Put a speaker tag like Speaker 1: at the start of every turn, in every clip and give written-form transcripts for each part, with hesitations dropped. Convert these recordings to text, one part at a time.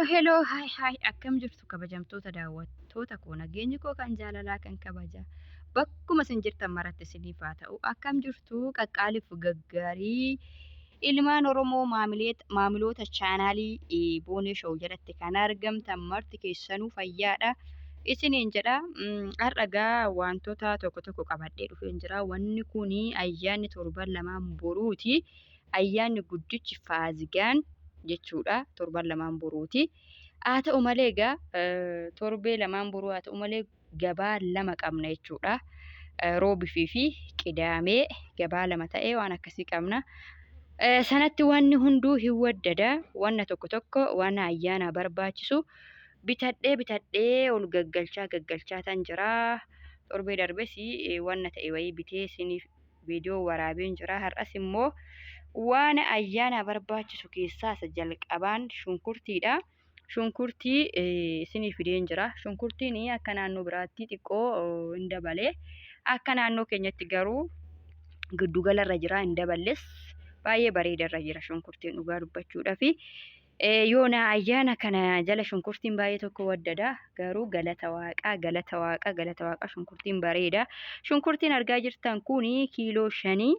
Speaker 1: Hello, hi, hi, akkam jirtu kabajamtoota daawwattoota koo? Nageenyi koo kan jaalalaa kan kabaja bakkuma isin jirtan maratti isiniif haa ta'u. Akkam jirtu qaqqaaliif gaggaarii ilmaan Oromoo, maamiloota chaanaalii Boonee Show jalatti kan argamtan marti keessanuu fayyaadha isiniin jedha. Har'a gaa wantoota tokko tokko qabadhee dhufeen jira. Wanni kun ayyaanni torban lamaan boruuti. Ayyaanni guddichi Faazigaan jechuudha. Torban lamaan boruuti. Haa ta'u malee egaa torbee lamaan boruu haa ta'u malee gabaa lama qabna jechuudha. Roobii fi Qidaamee gabaa lama ta'ee waan akkasii qabna. Sanatti wanni hunduu hin waddada. Wanna tokko tokko waan ayyaanaa barbaachisu bitadhee bitadhee ol gaggalchaa gaggalchaa tan jira. Torbee darbes wanna ta'e wayii bitee isiniif viidiyoo waraabeen jira. Har'as immoo waan ayyaanaa barbaachisu keessaa isa jalqabaan shunkurtiidha. Shunkurtii isinii fideen jira. Shunkurtiin akka naannoo biraatti xiqqoo hin dabale. Akka naannoo keenyatti garuu giddugala irra jira, hin daballes, baay'ee bareeda irra jira shunkurtiin dhugaa dubbachuudhaafi. Yoona ayyaana kana jala shunkurtiin baay'ee tokko waddada. Garuu galata Waaqaa, galata Waaqaa, galata Waaqaa, shunkurtiin bareeda. Shunkurtiin argaa jirtan kun kiiloo 5.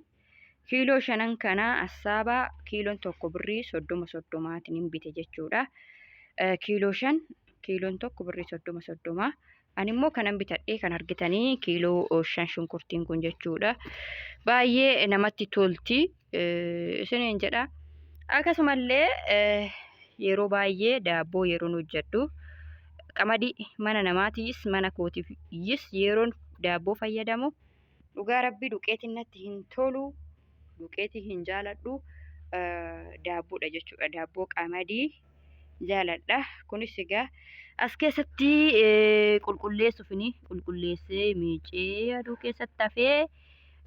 Speaker 1: Kiiloo shanan kana assaabaa kiiloon tokko birrii 30 30n hin bite jechuudha. Kiiloo 5, kiiloon tokko birrii 30 30. Ani immoo kanan bitadhee kan argitanii kiiloo 5 shunkurtiin kun jechuudha. Baay'ee namatti tolti isiniin jedha. Akkasumallee yeroo baay'ee daabboo yeroon hojjedhu qamadii mana namaatiis mana kootiifis yeroon daabboo fayyadamu dhugaa Rabbii duqeetiin natti hin tolu, duqeetii hin jaaladhu, daabboodha jechuudha. Daabboo qamadii jaaladha. Kunis egaa as keessatti qulqulleessuufini, qulqulleessee miicee aduu keessatti hafee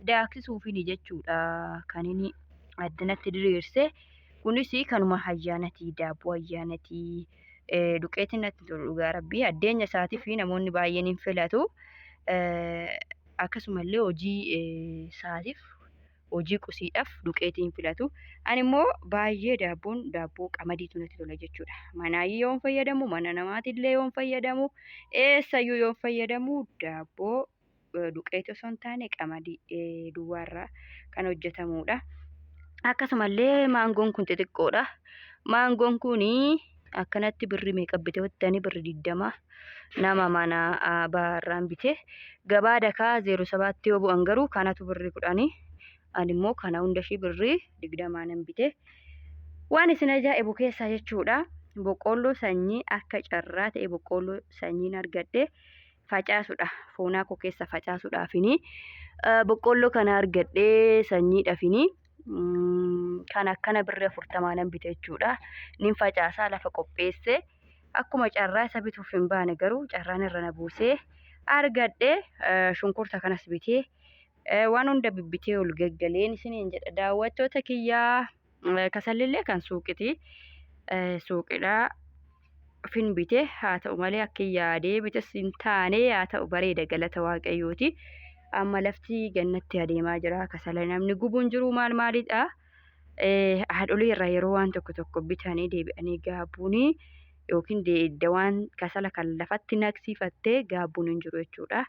Speaker 1: daaksisuufini jechuudha kan inni addanatti diriirse. Kunis kanuma ayyaanatii, daabboo ayyaanatii. Duqeetiin natti tolu dhugaa Rabbii. Addeenya isaatiif namoonni baay'een hin filatu. Akkasumallee hojii isaatiif, hojii qusiidhaaf duqeetii hin filatu. Ani immoo baay'ee daabboon daabboo qamadiitu natti tola jechuudha. Manaayyuu yoon fayyadamu, mana namaatillee yoon fayyadamu, eessayyuu yoon fayyadamu daabboo duqeetii osoo hin taane qamadii duwwaarraa kan hojjetamudha. Akkasumallee maangoon kun xixiqqoodha. Maangoon kun akkanatti birrii meeqa bite jettanii, birrii 20 nama mana baarraan bite. Gabaa dakaa zeeroo sabaatti yoo bu'an garuu kanatu birrii 10. Ani immoo kana hunda ishii birrii 20 nan bite. Waan isin ajaa'ibu keessaa jechuudha. Boqqoolloo sanyii, akka carraa ta'e boqqoolloo sanyiin argadhe facaasudha. Foonaa koo keessa facaasuudhaafini boqqoolloo kana argadhee sanyiidhaafini kan akkana birrii 40 nan bite jechuudha. Nin facaasaa lafa qopheesse. Akkuma carraa isa bituuf hin baane garuu carraan irra na buusee argadhe, shunkurta kanas bitee waan hunda bibbitee ol gaggaleen isiniin jedha daawwattoota kiyyaa. Kasallillee kan suuqiti. Suuqidhaa fin bite. Haa ta'u malee akka yaadee bites hin taane, haa ta'u bareeda, galata Waaqayyooti. Amma lafti gannatti adeemaa jira. Kasala namni gubuun jiru maal maalidha. Haadholii irraa yeroo waan tokko tokko bitanii deebi'anii gaabbuun yookiin waan kasala kan lafatti naqsiifattee gaabbuun hin jiru jechuudha.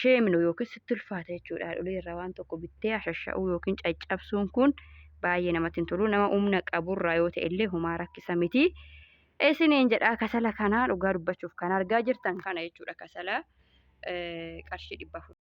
Speaker 1: Sheemnu yookiin sitti ulfaata jechuudha. Haadholii irraa waan tokko bittee ashasha'uu yookiin caccabsuun kun baay'ee namatti hin tolu. Nama humna qaburraa yoo ta'e illee homaa rakkisa miti. Isiniin jedhaa, kasala kanaa dhugaa dubbachuuf kan argaa jirtan kana jechuudha, kasala qarshii 400.